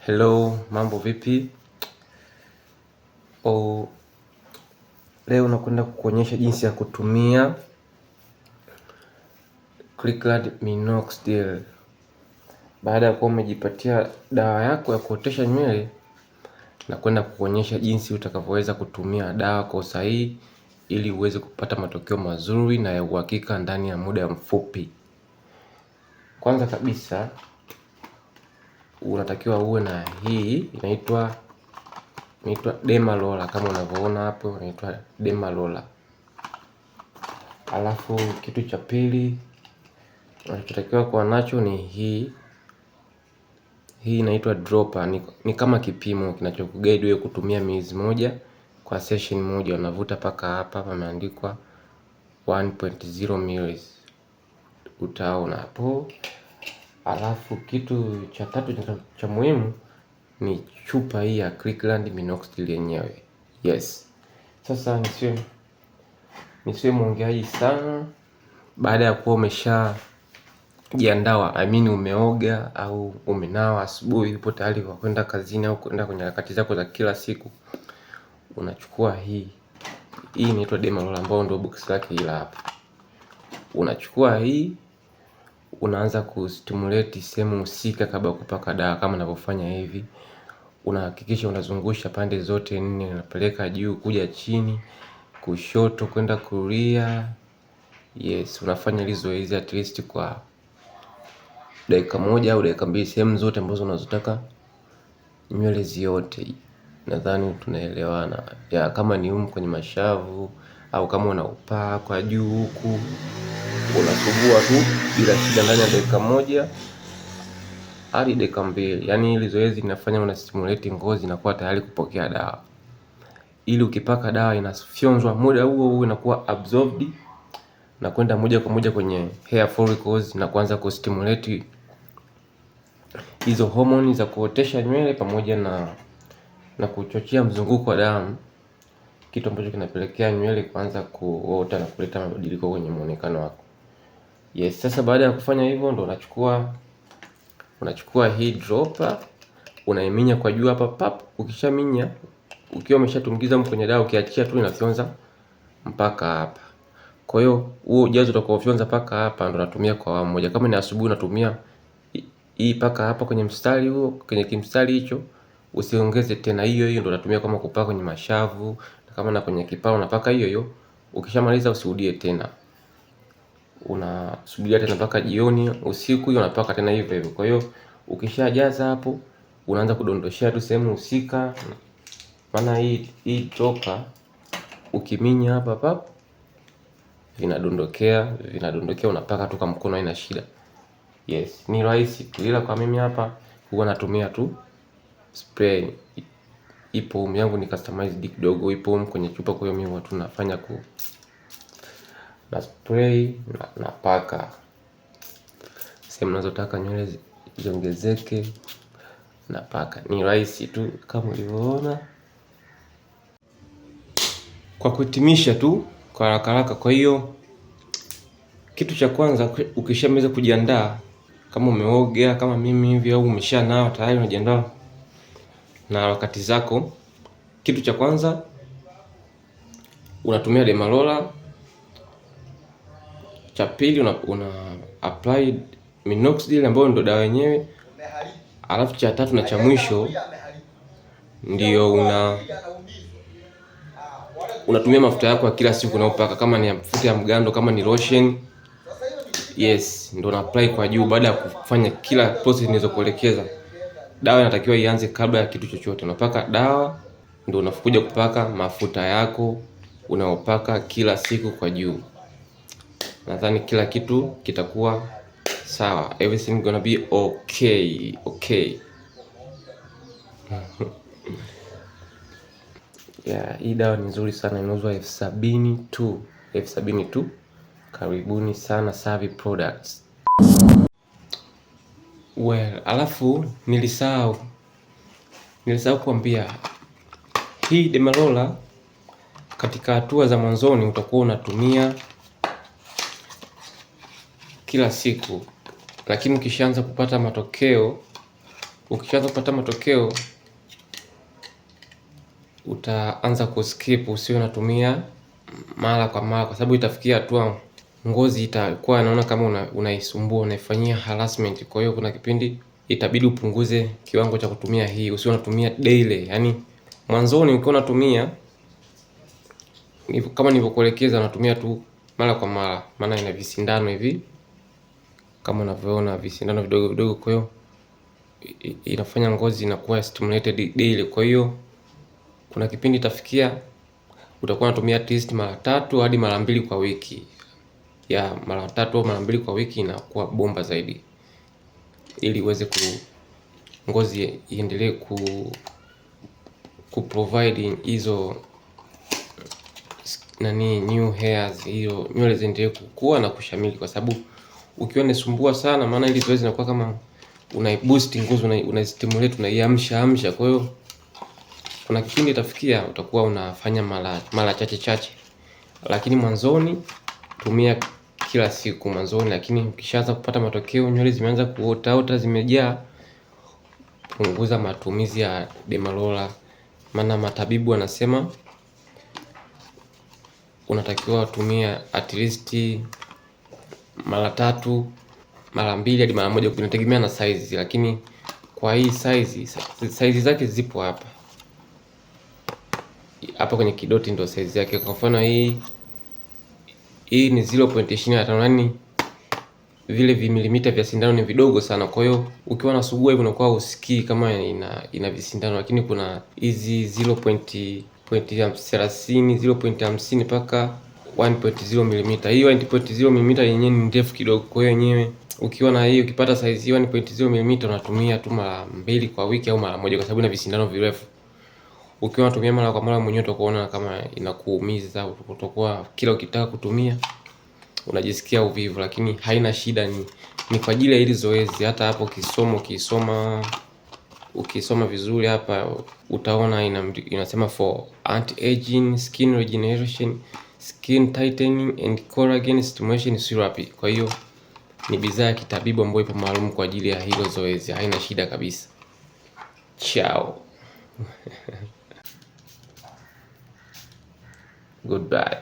Hello, mambo vipi? Oh, leo nakwenda kukuonyesha jinsi ya kutumia Kirkland Minoxidil. Baada ya kuwa umejipatia dawa yako ya kuotesha nywele, nakwenda kukuonyesha jinsi utakavyoweza kutumia dawa kwa usahihi ili uweze kupata matokeo mazuri na ya uhakika ndani ya muda mfupi. Kwanza kabisa unatakiwa uwe na hii inaitwa Derma Roller, kama unavyoona hapo inaitwa Derma Roller. Alafu kitu cha pili unachotakiwa kuwa nacho ni hii. Hii inaitwa dropper, ni kama kipimo kinachokuguide wewe kutumia miezi moja kwa session moja. Unavuta paka hapa pameandikwa 1.0 ml, utaona hapo. Alafu kitu cha tatu cha muhimu ni chupa hii ya Kirkland Minoxidil yenyewe. Yes. Sasa nisiwe mwongeaji sana. Baada ya kuwa umeshajiandaa, I mean umeoga au umenawa asubuhi, upo tayari kwa kwenda kazini au kwenda kwenye harakati zako za kila siku, unachukua hii. Hii inaitwa Derma Roller ambayo ndio box lake ila hapa. Unachukua hii, unaanza kustimulate sehemu husika kabla kupaka dawa kama ninavyofanya hivi. Unahakikisha unazungusha pande zote nne, unapeleka juu kuja chini, kushoto kwenda kulia. Yes, unafanya hili zoezi at least kwa dakika moja au dakika mbili, sehemu zote ambazo unazotaka nywele ziote. Nadhani tunaelewana. Ya, kama ni humu kwenye mashavu au kama una upaa kwa juu huku, unasugua tu bila shida ndani ya dakika moja hadi dakika mbili. Yaani hili zoezi linafanya una stimulate ngozi inakuwa tayari kupokea dawa. Ili ukipaka dawa inafyonzwa muda huo huo, inakuwa absorbed na kwenda moja kwa moja kwenye hair follicles na kuanza kustimulate hizo homoni za kuotesha nywele pamoja na kuchochea mzunguko wa damu, kitu ambacho kinapelekea nywele kuanza kuota na kuleta mabadiliko kwenye muonekano wako. Yes, sasa baada ya kufanya hivyo ndo unachukua hii dropper, unaiminya kwa juu hapa pap. Ukishaminya, ukiwa umeshatumbukiza kwenye dawa, ukiachia tu inafyonza mpaka hapa. Kwa hiyo huo ujazo utakaofyonza mpaka hapa ndo natumia kwa awamu moja. Kama ni asubuhi unatumia hii paka hapa kwenye mstari huo, kwenye kimstari hicho, usiongeze tena, hiyo hiyo ndo unatumia kama kupaka kwenye mashavu, na kama na kwenye kipara unapaka hiyo hiyo. Ukishamaliza usirudie tena, unasubiria tena mpaka jioni, usiku, hiyo unapaka tena hivyo hivyo. Kwa hiyo ukishajaza hapo, unaanza kudondoshea tu sehemu husika, maana hii toka ukiminya hapa pap vinadondokea, unapaka tu kwa mkono, haina shida. Yes, ni rahisi tu, ila kwa mimi hapa huwa natumia tu spray. Ipo yangu ni customized kidogo, ipo kwenye chupa, kwa hiyo mimi huwa tunafanya ku na spray na napaka sehemu nazotaka nywele ziongezeke, napaka. Ni rahisi tu kama ulivyoona. Kwa kuhitimisha tu kwa haraka haraka, kwa hiyo kitu cha kwanza ukishamaliza kujiandaa, kama umeoga kama mimi hivi au umeshanawa tayari unajiandaa na harakati zako, kitu cha kwanza unatumia Derma Roller. Cha pili una apply Minoxidil ambayo ndio dawa yenyewe. Alafu cha tatu na cha mwisho ndio unatumia mafuta yako ya kila siku unayopaka, kama ni mafuta ya mgando, kama ni lotion. Yes, ndio una apply kwa juu baada ya kufanya kila process nilizokuelekeza. Dawa inatakiwa ianze kabla ya kitu chochote. Unapaka dawa ndio unakuja kupaka mafuta yako unayopaka kila siku kwa juu. Nadhani kila kitu kitakuwa sawa, everything gonna be okay, okay. Yeah, hii dawa ni nzuri sana, inauzwa 70,000 tu, 70,000 tu. Karibuni sana Savi Products. Well, alafu nilisahau kuambia hii Derma Roller katika hatua za mwanzoni utakuwa unatumia kila siku, lakini ukishaanza kupata matokeo Ukishaanza kupata matokeo utaanza kuskip, usiwe unatumia mara kwa mara, kwa sababu itafikia hatua ngozi itakuwa inaona kama unaisumbua, unaifanyia harassment. Kwa hiyo kuna kipindi itabidi upunguze kiwango cha kutumia hii, usiwe unatumia daily. Yani mwanzoni ukiwa unatumia kama nilivyokuelekeza, unatumia tu mara kwa mara, maana ina visindano hivi kama unavyoona visindano vidogo vidogo, kwa hiyo inafanya ngozi inakuwa stimulated daily. Kwa hiyo kuna kipindi itafikia utakuwa unatumia at least mara tatu hadi mara mbili kwa wiki, ya mara tatu au mara mbili kwa wiki inakuwa bomba zaidi, ili uweze ku ngozi iendelee ku provide hizo nani new hairs, hiyo nywele ziendelee kukua na kushamili, kwa sababu ukiwa unasumbua sana, maana ili zoezi inakuwa kama unaiboost ngozi, unaistimulate, unaiamsha amsha. Kwa hiyo kuna kipindi itafikia utakuwa unafanya mara mara chache chache, lakini mwanzoni tumia kila siku mwanzoni, lakini ukishaanza kupata matokeo, nywele zimeanza kuotaota zimejaa, punguza matumizi ya Dermaroller, maana matabibu wanasema unatakiwa tumia at least mara tatu mara mbili hadi mara moja, inategemea na size, lakini kwa hii size, size zake zipo hapa hapa kwenye kidoti ndio size yake. Kwa mfano hii ni 0.25, yani vile vimilimita vya sindano ni vidogo sana. Kwa hiyo ukiwa unasugua hivi unakuwa usikii kama ina visindano, lakini kuna hizi 0.30 0.50 mpaka 1.0 mm. Hii 1.0 mm yenyewe ni ndefu kidogo, kwa hiyo yenyewe ukiwa na hii ukipata size 1.0 mm unatumia tu mara mbili kwa wiki au mara moja, kwa sababu ina visindano virefu. Ukiwa unatumia mara kwa mara mwenyewe utakuona kama inakuumiza, utakuwa kila ukitaka kutumia unajisikia uvivu, lakini haina shida, ni kwa ajili ya hili zoezi. Hata hapo ukisoma vizuri hapa utaona inasema for anti-aging, skin regeneration, skin tightening and collagen stimulation therapy. Kwa hiyo ni bidhaa ya kitabibu ambayo ipo maalum kwa ajili ya hilo zoezi, haina shida kabisa. Chao. Goodbye.